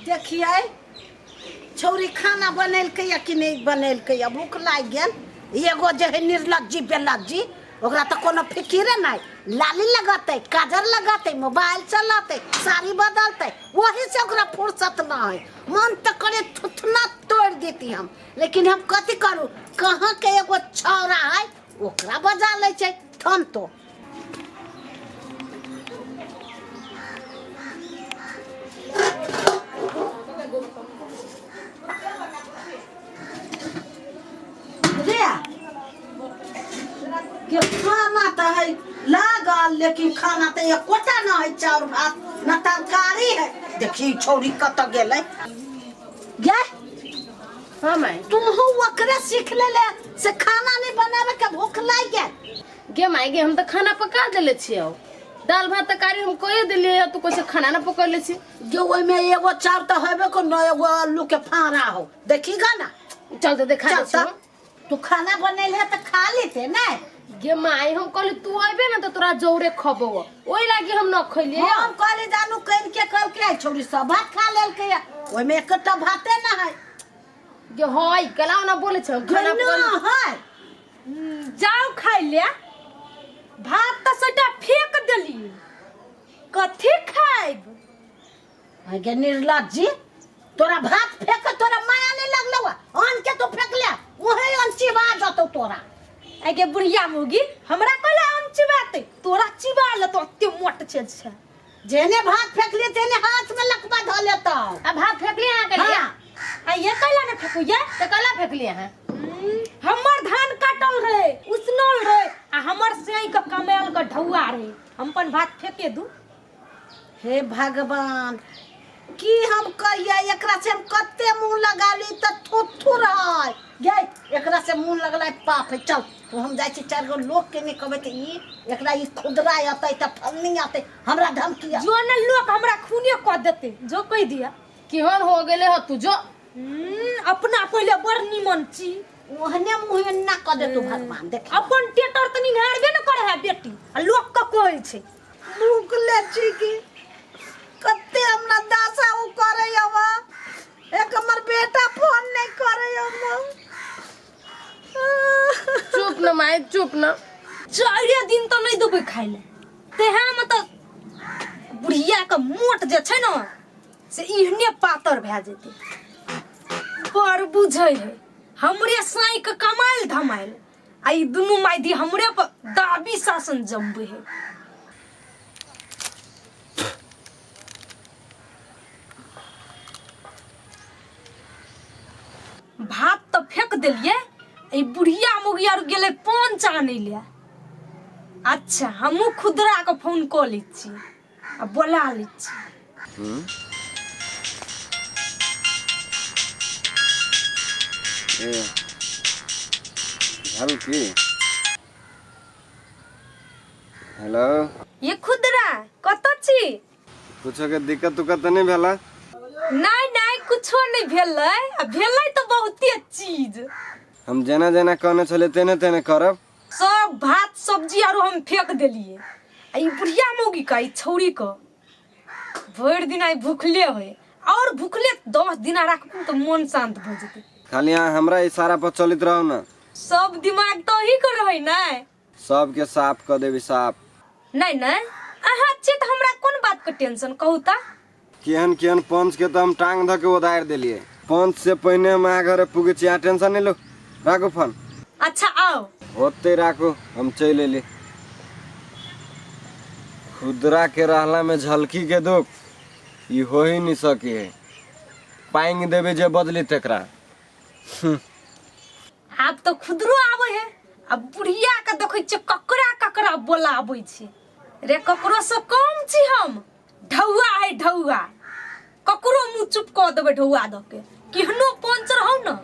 देखियै छौरी खाना बनेलकै या कि नहि बनेलकै या भूख लागि गेल। एगो जे है निर्लज्जी बेलज्जी, ओकरा तऽ कोनो फिकिरे नहि। लाली लगतै, काजर लगतै, मोबाइल चलतै, साड़ी बदलतै, वही से ओकरा फुर्सत न है। मन तऽ करे थुथना तोड़ि देती हम, लेकिन हम कथी करू? कहाँ के एगो छौड़ा है, ओकरा बजा लै छै थन तो। रे के खाना तऽ है लागल, लेकिन खाना तऽ एकोटा न है, चाउर भात न तरकारी है। देखी छौड़ी कतऽ गेलै गे? हाँ माई। तुहू ओकरे सीख ले ले से खाना नहीं बनावे के भूख लागि गेल। गे माई गे, हम तऽ खाना पका देले छियौ, दाल भात तरकारी हम कए देलियै, तू कैसे खाना ना पकैले छी? गे ओहिमे एगो चाउर तऽ हेबे को न, एगो आलू के फाड़ा हो, देखी गा ना। चल तऽ देखा चल दै तऽ छियौ। तू खाना बनेले है तऽ खा लेते ने। गे माई, हम कहली तू अबे ना तऽ तोरा जौरे खबो, ओहि लागी हम न खैलियै। हम कहली जानू कनि के कहलकै छौड़ी सब भात खा लेलकै, ओहिमे एकटा भाते ना है। गे हय कला ना बोले छ खाना ना पकैले है। जाओ खाइ ले, भात तऽ सबटा फेंक देली, कथी खाइब? गे निर्लज्जी, तोरा भात फेंक तोरा माया नहीं लगलौ? अन्न के तू फेंक ले, ओहे अन्न चिबा जतौ तोरा। आइ गे बुढ़िया मौगी, हमरा कहला अन्न चिबाते? तोरा चिबा लेतो, एते मोट छै छै। जेने भात फेंकली तेने हाथ में लकवा धऽ लेतौ। आ भात फेंकली अहाँ के लिए? हाँ। आ ये कैला ने फेंकू ये? तऽ कैला फेंकली अहाँ? हमर धान काटल रहे, उसनल रहे, आ हमर सेई के कमायल के ढौआ रहे, हम अपन भात फेंके दू? हे भगवान, की हम कहिए एकरा से? हम कते मुंह लगाली तऽ थुथु रहै। गे एकरा से मुंह लगलै पाप है। चल तो हम जाइ छी, चारि गो लोक के नहि कहबै तऽ ई एकरा ई खुदरा अतै तऽ फलनी अतै, हमरा धमकी जो ने लोक हमरा खूने कऽ देतै, जो कहि दिया। केहन हो गेले ह तू जो। अपना पहिले बड़ निमन छी। ओहने मुँह एना कऽ देतौ भगवान, देख। अपन टेटर तऽ निहारबे ने करे है बेटी, आ लोक के कहै छै। भूखले छी की कते हमरा दासा उ करे हवा, एक हमर बेटा फोन नहीं करे हम। चुप न माय, चुप न। चारिए दिन तऽ नहि देबै खाइ लए, तेहन मे तऽ बुढ़िया के मोट जे छै ने से एहने पातर भए जेतै। पर बुझै है हमरे साँइ के कमाइल धमाइल, आ ई दुनू माय दी हमरे पर दाबी शासन जमबै है। भात तऽ फेंक देलियै, ई बुढ़िया मौगी आर गेलै पान आनै लए। अच्छा, हमहूँ खुदरा के फोन कऽ लै छी आ बोला लै छी। ए झलकी, हेलो। ये खुदरा, कतऽ छी? कुछो के दिक्कत उक्कत तऽ नहि भेला? नहीं नहीं, कुछो नहीं भेलै, आ भेलै तऽ बहुते चीज। हम जेना जेना कहने छलियै तेने तेने करब। सब भात सब्जी आरो हम फेंक देलियै, आ ई बुढ़िया मौगी का, ई छौड़ी का भरि दिन आइ भूखले होय, और भूखले 10 दिना राखबू तऽ मन शांत भऽ जेतै। खाली अहाँ हमरा इशारा पर चलैत रहू ने। सब दिमाग तऽ अही के रहै ने। सबके साफ कऽ देबी, साफ। नहीं नहीं, अहाँ छियै तऽ हमरा कोन बात के टेंशन, कहू तऽ? केहन केहन पंच के तऽ हम टांग धऽ के उधारि देलियै। पंच से पहिने हम अहाँ घरे पुगे छी, अहाँ टेंशन नहि लू। राखू फोन। अच्छा आओ। ओते राखू, हम चलि एली। खुदरा के रहला में झलकी के दुख ई हो ही नहीं सकी है। पांग देबे जे बदली तेकरा। आब तऽ खुदरो आबै है, आ बुढ़िया के देखै छियै ककरा ककरा बोलाबै छै। रे ककरो से कम छी हम? ढौआ है ढौआ, ककरो मुंह चुप कऽ देबै ढौआ दऽ के, केहनो पंच रहौ न।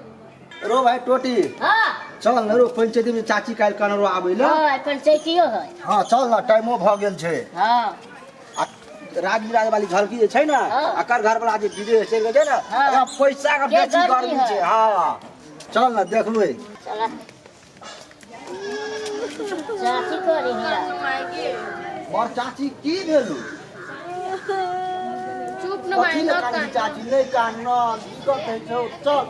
रो भाई टोटी। हाँ। चल न रो, पंचायती में चाची काल्हि कहने रो आबै लए। हाँ, पंचायतियो है। हाँ चल न, टाइमो भऽ गेल छै। हाँ। आ राजविराज वाली झलकी जे छै ने, हाँ। एकर घर वाला जे विदेश चलि गेल छै ने, हाँ। एकरा पैसा के के बेसी गर्मी गर्मी छै। है। हाँ चल न, देखबै। चल चाची करी हिया। बड़ चाची की भेलू? चुप न न कथी माय ले न कान कान चाची नहीं कान न दिक्कत है छौ चल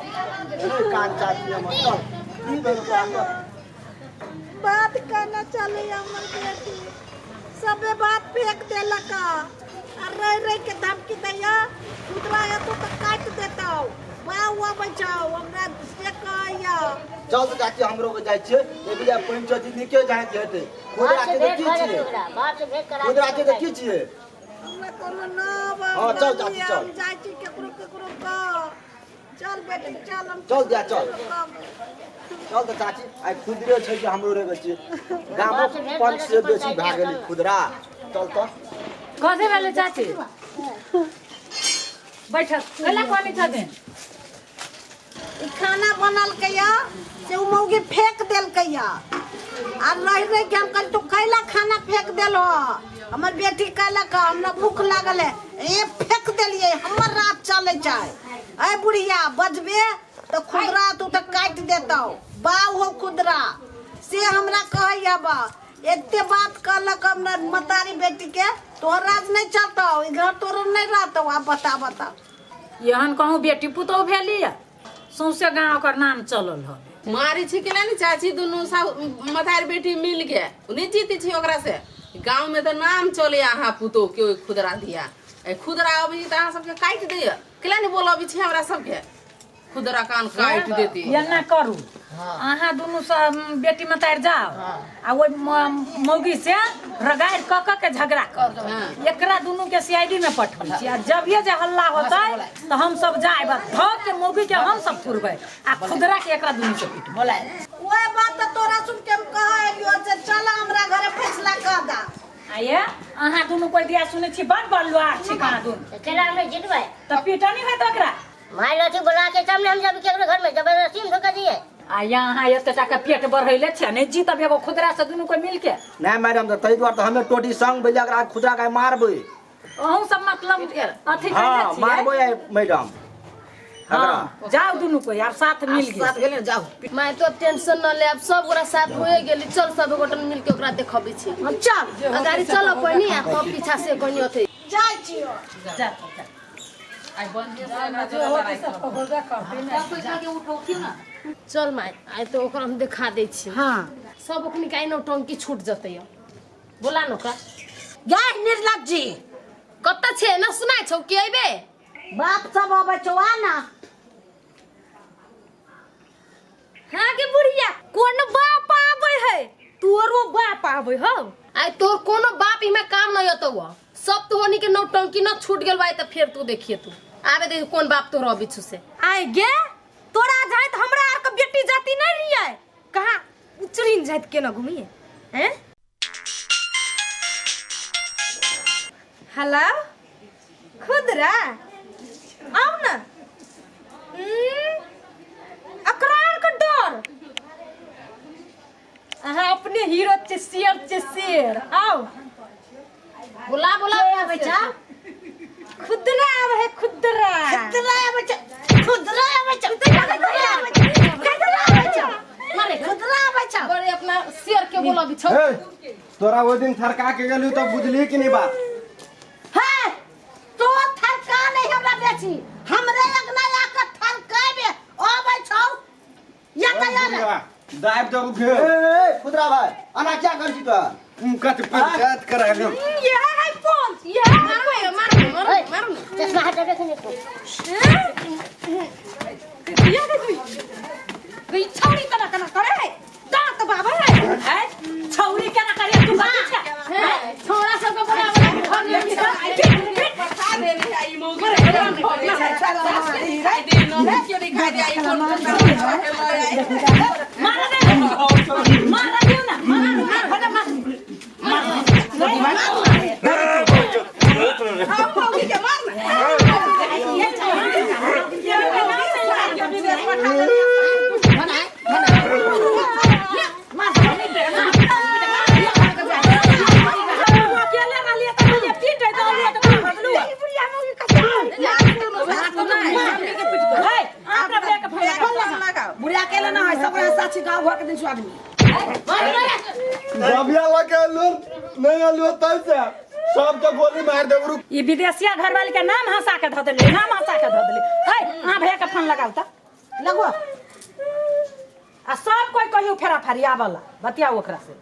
नहीं कान चाची हमर चल की भेल तोरा के? बात कहना चले हमर बेटी सबे बात फेंक देलक आ रह रह के धमकी दैया खुदरा है तो काट देता बाऊ अबै छौ हमरा से कहैया। चल तऽ चाची हमरो के जाइ छियै एक जा पंचायत नीके जाइ के हेतै। बाप खुदरा से के तऽ भेंट की भऽ छियै? जेतै ओकरा, बाप से भेंट करा खुदरा के देतै। तऽ की छियै? हमरा कोनो न आबै। हाँ, चल चाची, चल। हम जाइ छी केकरो केकरो कह। चल बेटी चल हम। चल जा, चल। चल तऽ चाची आइ खुदरे छै कि हमरो रे छियै गामक पंच से बेसी भए गेलै खुदरा। चल तऽ कथी भेलै चाची? बैठक कैला कहली छथिन? ई खाना बनलकैया से उ मौगी फेंक देलकैया आ रहि रहि के हम कहली तू कैला खाना फेंक देलहो? हमर बेटी कहलक हमरा भूख लागल है ए फेंक देलियै हमर रात चलै छै। ऐ बुढ़िया बजबे तऽ खुदरा तू तऽ काटि देतौ बाऊ हो खुदरा से हमरा कहैया बा। एते बात कहलक हमरा मतारी बेटी के तोहर राज नहीं चलतौ ई घर तोरो नहीं रहतौ। आब बता बता एहन कहूँ बेटी पुतोहु भेली सौंसे गाँव ओकर नाम चलल हवे। मारी छी के नहीं चाची दुनू मतारी बेटी मिल के नहीं जीती छी ओकरा से। गाँव में तो नाम चले अहाँ पुतोह के ओहि खुदरा दिया ए खुदरा अबै तऽ अहाँ सबके काटि दैया केला नहीं बोलबै छी हमरा सबके खुदरा कान काटि देती। एना करू अहाँ दुनू सब बेटी मतारि जाओ आ ओहि मौगी से रगाड़ि कऽ कऽ के झगड़ा करू। एकरा दुनू के सीआईडी में पठबै छी आ जबिये जे हल्ला होतै तऽ हम सब जायब आ धऽ के मौगी के हम सब थुरबै आ खुदरा के एकरा दुनू के पिटबै। ओए बात तऽ तोरा सुन के हम कहै एलियो जे चल हमरा घरे फैसला कऽ दा। आ ये अहाँ दुनू कोइ दिया सुनै छी बड़ बलुआर छी कहाँ दुनू। तऽ केना हम नहि जितबै? तऽ पीटनी होयत ओकरा। माय लथी बोला के तब ने हम जब केकरो घर में जबरदस्ती में ढुका दिए। आ यहाँ एते टाका पेट बढ़ैले छै नहीं जीतब एगो खुदरा से दुनू कोइ मिल के। नहीं मैडम तऽ ताहि दुआरे तऽ हमे टोटी संग बैला ओकरा खुदरा के मारबै। अहूँ सब मतलब अथी हाँ कैले छियै। मारबै आइ मैडम। हाँ जाओ दुनू कोइ आब साथ मिल गेल। साथ गेलै जाओ। माय तो अब टेंशन न ले अब सब गोरा साथ होए गेली चल सब गोटा मिल के ओकरा देखबै छी। हम चल अगाड़ी चल पहिनी आ तब पीछा से कनी अथी जाइ छियो। जा जा चल माय आइ तो ओकरा हम देखा दै छी। हाँ सब ओखनी के आइ नौटंकी छूट जतै। बोला न ओकरा। गै निर्लज्जी कतऽ छै न सुनाइ छौ कि अइबे? बाप सब अबै छौ आ ना। हाँ के बुढ़िया कोन बाप आबै है? तोरो बाप आबै हौ। आइ तोर कोनो बाप इमे काम नहीं होतौ। सब तो होनी के नौटंकी न छूट गेल बाई त फेर तू देखिए तू आबे दे कोन बाप तोर अबै छु से। आइ गे तोरा जाइत हमरा आर के बेटी जाति नहीं रहियै कहाँ उचरिन जाइत केना घुमिए हैं? हेलो खुदरा आउ न। अकरा आर के डर अहाँ अपने हीरो छे शेर छे शेर आउ। बोला बोला आबै छौ? खुदरा आबै है खुदरा। खुदरा आबै छौ खुदरा आबै छौ खुदरा आबै छौ खुदरा आबै छौ मारे खुदरा आबै छौ। बड़े अपना शेर के बोलाबी छौ। हे तोरा ओहि दिन थरका के गेलू तऽ बुझली कि नहीं बात? हे तो थरका नहीं हमरा बेसी हमरे अंगना आके थरकाबे आबै छौ या तैयार है। दाब दब घे। ए खुदरा भाई अना क्या कर छी तो? कत पंचायत करा के। यह है पंच यह है मारो मारो मारो मारो चश्मा हटा देख ने। ये देखी गई छौड़ी तना तना करे है दांत बाबा है। है छौरी केना करे तू बात छै? हे छोरा सब के बोला बोला घर में पठा देने है ई मौगी दिखाई दे न के दिखाई दे आई कोन मारा दे मारा दियो ना मारा मारा मारा हम मौगी के मार ना। अकेले रहलियै तऽ कहलियै पीट देलियै तऽ भगलू। हे आटा लेके फोन लगाओ। बुढ़िया अकेले ना है सब साक्षी गाँव घर के दिन आदमी। रबिया लके आलू नहीं आलू तब से सबके गोली मार देब, रुक। ई विदेशिया घरवाली के नाम हंसा के धऽ देली, नाम हंसा के धऽ देली। है अहाँ भैया के फोन लगाउ तऽ लगो। आ सब कोई कहियो फेरा फारी आबला बतियाउ ओकरा से।